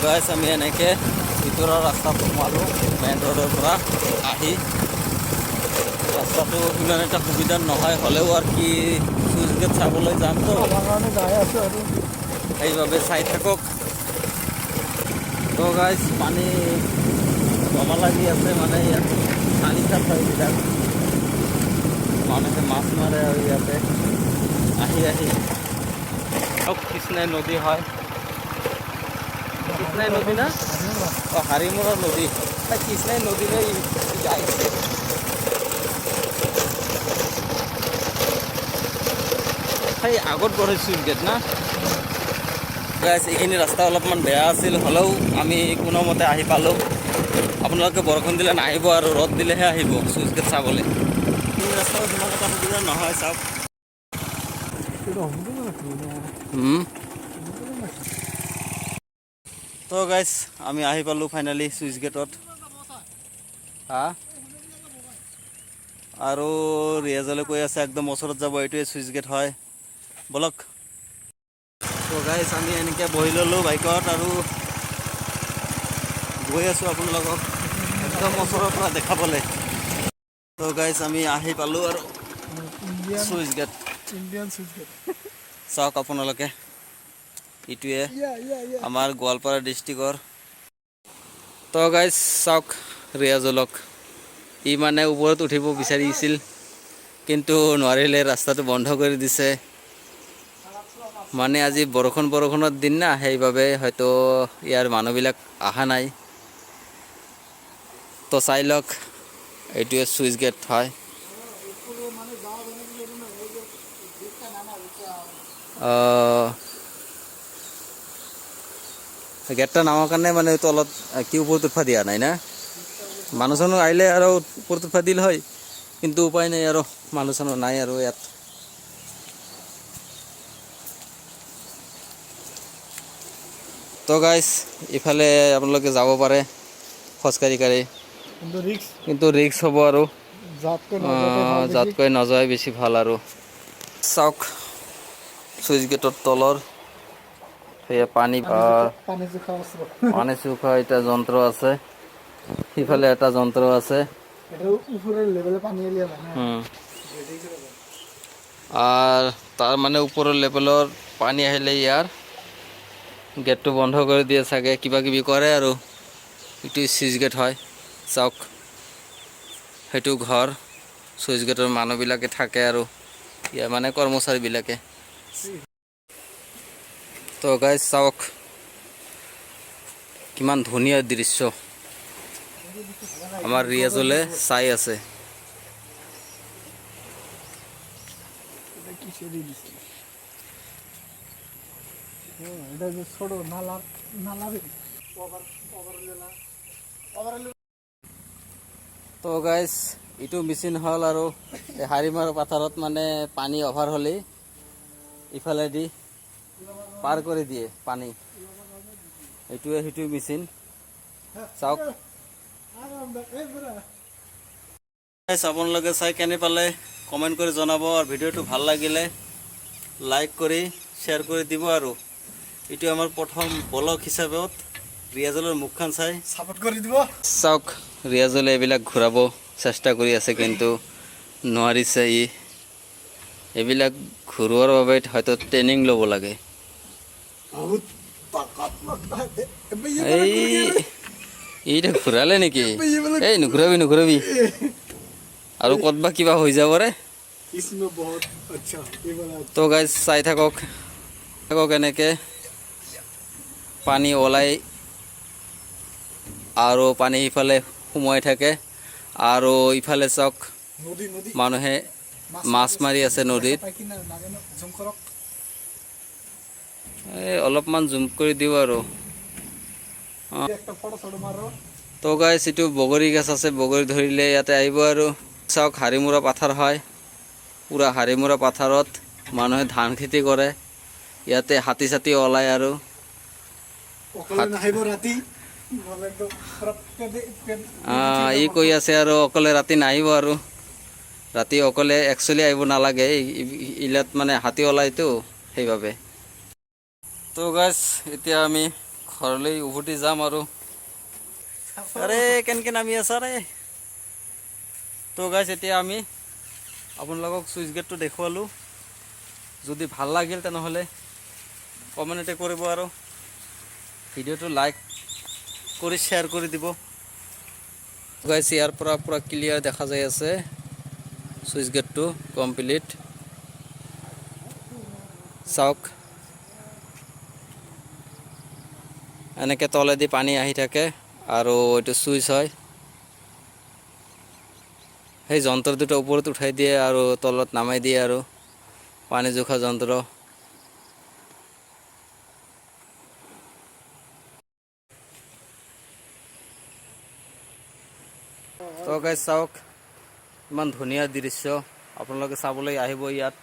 গাইছ, আমি এনেকৈ ভিতৰৰ ৰাস্তাত সোমালোঁ। মেইন ৰোডৰ পৰা আহি ৰাস্তাটো ইমান এটা সুবিধা নহয়, হ'লেও আৰু কি, চুইচ গেট চাবলৈ যামতো। আমাৰ কাৰণে যাই আছো আৰু। সেইবাবে চাই থাকক। তো গাইছ, পানী জমা লাগি আছে, মানে ইয়াত পানী খাত হয় এইবিলাক। মানুহে মাছ মাৰে আৰু ইয়াতে আহি আহি। চাওক, কৃষ্ণাই নদী হয়। কৃষ্ণাই নদী না? অঁ, হাৰিমৰা নদী। কৃষ্ণাই নদীলৈ আহিছে। সেই আগত গঢ়ে চুইচ গেট না। গাইছ, এইখিনি ৰাস্তা অলপমান বেয়া আছিল, হ'লেও আমি কোনোমতে আহি পালোঁ। আপোনালোকে বৰষুণ দিলে নাহিব আৰু, ৰ'দ দিলেহে আহিব চুইচ গেট চাবলৈ। এইখিনি ৰাস্তাও সিমান এটা সুবিধা নহয়, চাওক। হুম। তো গাইছ, আমি আহি পালোঁ ফাইনেলি চুইচ গেটত। হা, আৰু ৰিয়াজলে কৈ আছে একদম ওচৰত যাব, এইটোৱে চুইচ গেট হয়, বলক। তো গাইছ, আমি এনেকৈ বহি ল'লোঁ বাইকত আৰু গৈ আছোঁ আপোনালোকক একদম ওচৰৰ পৰা দেখাবলৈ। তো গাইছ, আমি আহি পালোঁ আৰু Indian switch gate. Indian switch gate. চাওক আপোনালোকে, এইটোৱে ইয়া ইয়া ইয়া। আমাৰ গোৱালপাৰা ডিষ্ট্ৰিক্টৰ। তো গাইজ, চাওক ৰিয়াজলক, ই মানে ওপৰত উঠিব বিচাৰিছিল, কিন্তু নোৱাৰিলে, ৰাস্তাটো বন্ধ কৰি দিছে। মানে আজি বৰষুণৰ দিন না, সেইবাবে হয়তো ইয়াৰ মানুহবিলাক অহা নাই। তো চাই লওক, এইটোৱে চুইচ গেট হয়। গেটটা নামাৰ কাৰণে মানে তলত কি ওপৰত উঠবা দিয়া নাই না। মানুহ চানুহ আহিলে আৰু ওপৰত উঠবা দিল হয়, কিন্তু উপায় নাই আৰু, মানুহ চানুহ নাই আৰু ইয়াত। তো গাইছ, ইফালে আপোনালোকে যাব পাৰে খোজকাঢ়ি কাঢ়ি। কিন্তু ৰিক্স। কিন্তু ৰিক্স হ'ব আৰু। যাতকৈ নাযাওঁতে ভাল বেছি। যাতকৈ নাযোৱাই বেছি ভাল আৰু। চাওক, চুইচ গেটৰ তলৰ সেয়া পানী পানী জোখা অস্ত্ৰ। পানী চুখা এটা যন্ত্ৰ আছে, সিফালে এটা যন্ত্ৰ আছে। এটা উপৰেৰ লেভেলে পানী এলিয়ে না। আৰু তাৰ মানে ওপৰৰ লেভেলৰ পানী আহিলে ইয়াৰ গেটটো বন্ধ কৰি দিয়ে চাগে, কিবা কিবি কৰে আৰু। এইটো চুইচ গেট হয়। চাওক, সেইটো ঘৰ, চুইচ গেটৰ মানুহবিলাকে থাকে আৰু ইয়াৰ মানে কৰ্মচাৰীবিলাকে। তো গাইজ, চাওক কিমান ধুনীয়া দৃশ্য। আমাৰ ৰিয়াজলে চাই আছে। এটা কিসে দিয়ে দিছে? ও, এটা যে ছোট নালা, নালা ওভার ওভার লেলা ওভার। তো গাইজ, এইটো মেচিন হ'ল আৰু এই হাৰিমাৰ পাথাৰত মানে পানী অভাৰ হ'লেই ইফালেদি পাৰ কৰি দিয়ে পানী। এইটোৱে সেইটো মেচিন, চাওক। গাইজ, আপোনালোকে চাই কেনে পালে কমেণ্ট কৰি জনাব আৰু ভিডিঅ'টো ভাল লাগিলে লাইক কৰি শ্বেয়াৰ কৰি দিব। আৰু এইটো আমাৰ প্ৰথম ব্লগ হিচাপত ৰিয়াজলৰ মুখখন চাই সাপোৰ্ট কৰি দিব। চাওক, ৰিয়াজলে এইবিলাক ঘূৰাব চেষ্টা কৰি আছে, কিন্তু নোৱাৰিছে ই। এইবিলাক ঘূৰোৱাৰ বাবে হয়তো ট্ৰেইনিং ল'ব লাগে। বহুত তাকত লাগতা है। এই এইটা ঘূৰালে নেকি? এই নুঘূৰাবি, নুঘূৰাবি আৰু, ক'ত বা কিবা হৈ যাব ৰে। इसमें बहुत अच्छा ये वाला। তো গাইজ, চাই থাকক থাকক, এনেকৈ পানী ওলাই আৰু পানী সিফালে সোমাই থাকে। আৰু ইফালে চাওক, নদী নদী। মানুহে মাছ মাৰি আছে নদীত। পাই কি না নাজানো, জুম কৰক। এই অলপমান জুম কৰি দিওঁ আৰু। একটা ফটো ছটো মাৰো। তো গাইছ, এইটো বগৰী গছ আছে, বগৰী ধৰিলে ইয়াতে আহিব। আৰু চাওক, হাৰিমৰা পাথাৰ হয়। পূৰা হাৰিমৰা পাথাৰত মানুহে ধান খেতি কৰে। ইয়াতে হাতী চাতী ওলায় আৰু। অকলে নাহিব ৰাতি, নহ'লে একদম পুৰা পেট পেট। ই কৈ আছে আৰু অকলে ৰাতি নাহিব আৰু, ৰাতি অকলে একচুৱেলি আহিব নালাগে। ইলাত মানে হাতী ওলায়তো, সেইবাবে। তো গাইছ, এতিয়া আমি ঘৰলৈ উভতি যাম আৰু। আৰে, কেনেকে নামি আছা ৰে? তো গাইছ, এতিয়া আমি আপোনালোকক চুইচ গেটটো দেখুৱালোঁ। যদি ভাল লাগিল, তেনেহ'লে কমেণ্ট কৰিব আৰু ভিডিঅ'টো লাইক কৰি শ্বেয়াৰ কৰি দিব। গাইছ, ইয়াৰ পৰা পূৰা ক্লিয়াৰ দেখা যাই আছে চুইচ গেটটো কমপ্লিট। চাওক, এনেকৈ তলেদি পানী আহি থাকে আৰু এইটো চুইচ হয়। সেই যন্ত্ৰ দুটা ওপৰত উঠাই দিয়ে আৰু তলত নামাই দিয়ে আৰু পানী জোখা যন্ত্ৰ। তো গাইজ, চাওক, ইমান ধুনীয়া দৃশ্য। আপোনালোকে চাবলৈ আহিব ইয়াত।